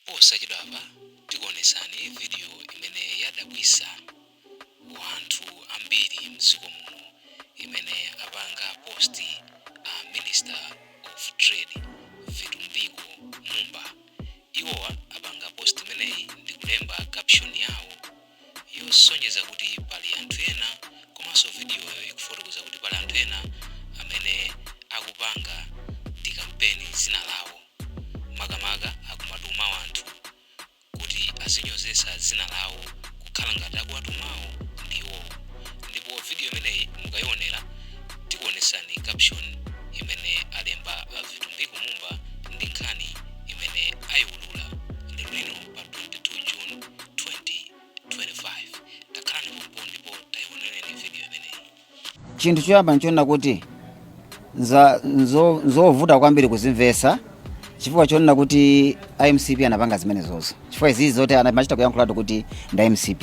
Posachedwapa tikuonesani video imene yadabwisa wanthu ambiri mdziko muno imene apanga post a Minister of Trade Vitumbiko Mumba. Iwowa apanga post imeneyi ndikulemba caption yawo yosonyeza kuti pali anthu ena komanso vidiyoyo ikufotokoza kuti pali anthu ena amene akupanga decampaign dzina lawo makamaka akumatuma wanthu kuti azinyozesa dzina lawo kukhala ngati akuwatumawo ndi iwowo ndipo video imeneyi mukayionera tikuonesani caption imene alemba a Vitumbiko Mumba ndi nkhani imene ayiulula lero lino pa 22 June 2025. Takhalani pompo ndipo tayionereni video imeneyi. Chinthu choyamba nchonena kuti nzovuta kwambiri kuzimvesa chifukwa chonena kuti iMCP anapanga zimenezozo, chifukwa izizi zoti anamachita kuyankhulatu kuti ndi iMCP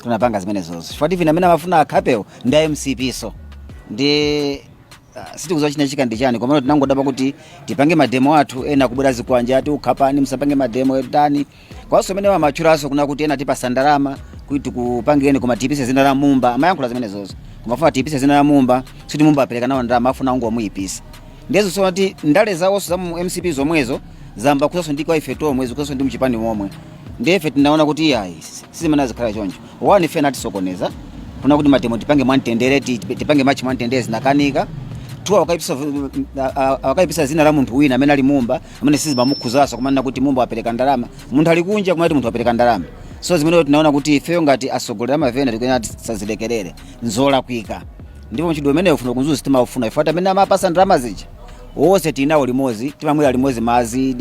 anapanga zimenezozo, chifukwa even amene amafuna akhapewo ndi iMCP. So ndi sitikudziwa chinachitika ndi chani, komano tinangodabwa kuti tipange mademo athu, ena kubwera zikwanja ati ukhapani, musapange mademo, tani kwaso amene amatchulanso kuna kuti ena tipasa ndalama kuti tikupangeni koma tiyipise zina la Mumba. Amayankhula zimenezozo, koma afuna tiyipise zina la Mumba, sikuti Mumba apereka nawo ndalama, afuna ungomuyipisa. Ndiyezo so kuti ndale zawonso za mu MCP zomwezo zamba kuzaso ndi kwa ife tomwe, zikuzaso ndi mchipani momwe. Ndiye ife tinaona kuti iyayi, sizimene zikhala choncho. One, ife anatisokoneza kuna kuti mademo tipange mwamtendere, tipange march mwamtendere, zinakanika. Two, akayipisa zina la munthu wina amene ali Mumba, amene sizimamukhuzaso, kumanena kuti Mumba apereka ndalama, munthu ali kunja, kumati munthu apereka ndalama. So zimene tinaona kuti ifeyo ngati atsogoleri amavenda tikuyenera tisazilekerere, nzolakwika. Ndipo mchitidwe umene ufuna ku Mzuzu sitimafuna ife, ati amene amapasa ndalama zija wonse tinawo limodzi, timamwera limodzi mazi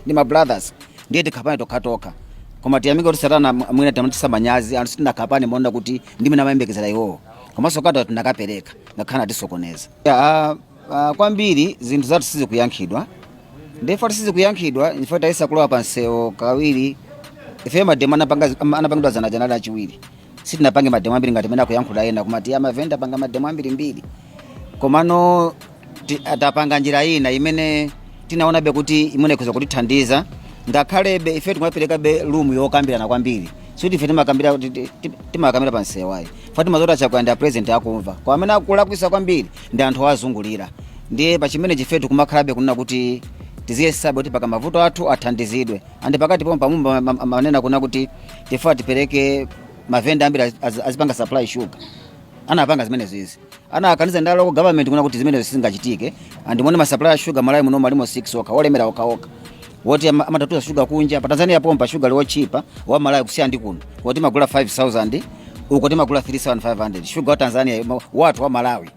ndi ma brothers, ndiye tikhapane tokhatokha. Koma tiyamike kuti satana mwina tamatisamanyazi anthu, sitinakhapane moona kuti ndimene amayembekezera iwowo, komanso kata tinakapereka ngakhale atisokoneza. Ya, kwambiri zinthu zathu sizikuyankhidwa. Ndipo sizikuyankhidwa ife tayesa kulowa pa msewu kawiri. Ife mademo anapangidwa zana janali achiwiri, sitinapange mademo ambiri ngati amene akuyankhula ena kumati amavenda panga mademo ambirimbiri. Komano atapanga njira ina imene tinaonabe kuti imene ikhoza kutithandiza, ngakhalebe ife timaperekabe room yokambirana kwambiri. Sikuti ife timakambira pa msewu ayi. Fa timazoti achakwera ndi apresident akumva, kwa amene akulakwisa kwambiri ndi anthu azungulira. Ndiye pachimene chife tikumakhalabe kunena kuti tiziyesabe kuti paka mavuto athu athandizidwe. Andi pakati pomwe pamumba manena kuna kuti tifa tipereke mavenda ambiri azipanga supply sugar, anapanga zimenezo izi anakaniza ndi local government kuna kuti zimenezo sizingachitike. Andimone ma supply sugar Malawi muno malimo 6 okha, olemera okhaokha woti amatatuza sugar kunja. Pa Tanzania pompa sugar liwochipa wa Malawi kusiya ndi kuno, woti magula 5000, uko timagula 3500 sugar wa Tanzania wathu wa Malawi,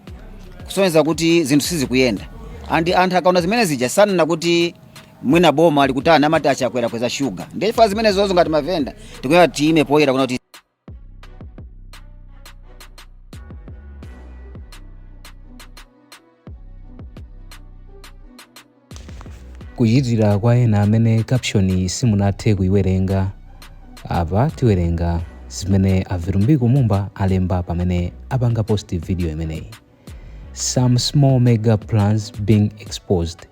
kusonyeza kuti zinthu sizikuyenda. Andi anthu akaona zimene zija sanena kuti mwina boma likutani, amati achakwera kweza sugar. Ndiye chifukwa zimenezozo ngati mavenda tikuyenera tiyime poyera kuna kuti Kuchitira kwa ena amene caption simunathe kuiwerenga, apa tiwerenga zimene a Vitumbiko Mumba alemba pamene apanga post video imeneyi. Some small mega plans being exposed,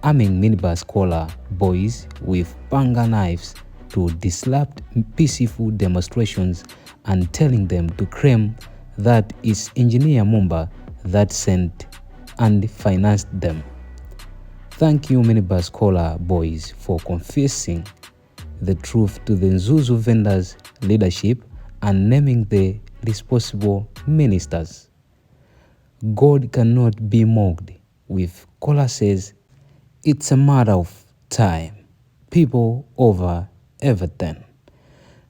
arming minibus caller boys with panga knives to disrupt peaceful demonstrations and telling them to claim that it's Engineer Mumba that sent and financed them. Thank you, minibus caller boys, for confessing the truth to the Mzuzu vendors leadership and naming the responsible ministers. God cannot be mocked with choruses. It's a matter of time. People over everything.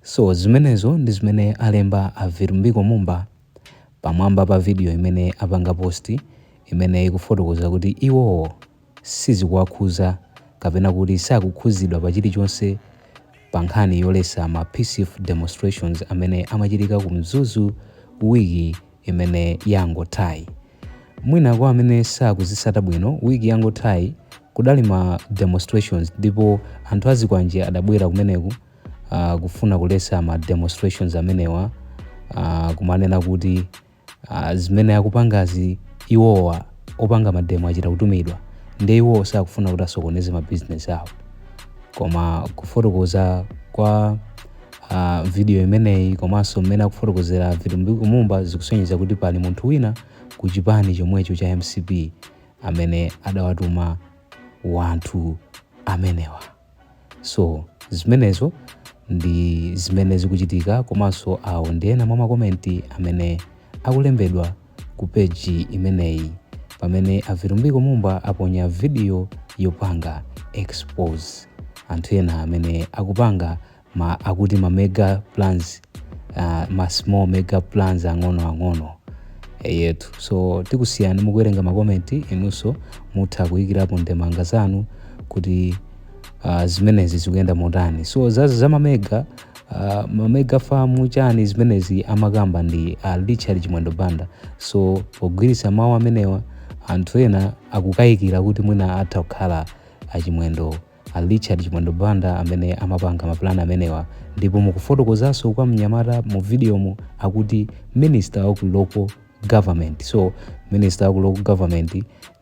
So zimenezo ndi zimene alemba a Vitumbiko Mumba pamwamba pa video imene apanga post, imene ikufotokoza kuti iwowo sizikuwakhuza kapena kuti sakukhuzidwa pa chilichonse pa nkhani yolesa ma peaceful demonstrations amene amachitika ku Mzuzu wiki imene yangothayi. Mwina kwa amene sakuzisata bwino, wiki yangothayi kudali ma demonstrations ndipo anthu azikwanje adabwera kumeneku kufuna kulesa ma demonstrations amenewa, kumanena kuti zimene akupangazi iwowa opanga mademo achita kutumidwa, ndiye iwowo sakufuna kuti asokoneze ma business awo. Koma kufotokoza kwa video imeneyi komanso mmene akufotokozera Vitumbiko Mumba zikusonyeza kuti pali munthu wina ku chipani chomwecho cha mcp amene adawatuma wanthu amenewa. So zimenezo ndi zimene zikuchitika komanso awo ndi ena mwa makomenti amene akulembedwa ku peji imeneyi pamene a Vitumbiko Mumba aponya video yopanga expose anthu ena amene akupanga ma akuti ma mega plans, ma small mega plans ang'ono ang'ono yetu. So tikusiyani mukuwerenga makomenti, inunso mutha kuyikirapo ndemanga zanu kuti zimenezi zikuyenda motani. So za mamega mamega farm chani zimenezi amakamba ndi Richard Chimwendo Banda. So pogwiritsa mawu amenewa anthu ena akukayikira kuti mwina atha kukhala achimwendo a Richard Chimwendo Banda amene amapanga mapulani amenewa. Ndipo mukufotokozanso kwa mnyamata mu videomu akuti minister of local government. So minister of local government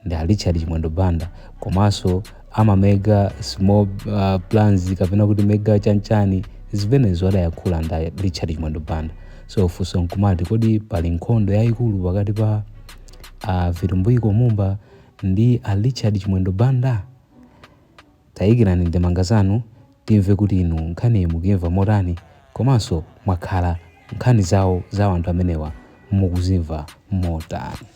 ndi a Richard Chimwendo Banda, komanso ama mega small plans kapena kuti mega chanchani zimenezo adayankhula ndi Richard Chimwendo Banda. So funso nkumati, kodi pali nkhondo yayikulu pakati pa Vitumbiko Mumba ndi a Richard Chimwendo Banda? Tayikirani ndemanga zanu timve kuti inu nkhani mukuyimva motani, komanso mwakhala nkhani zawo za anthu amenewa mukuzimva motani.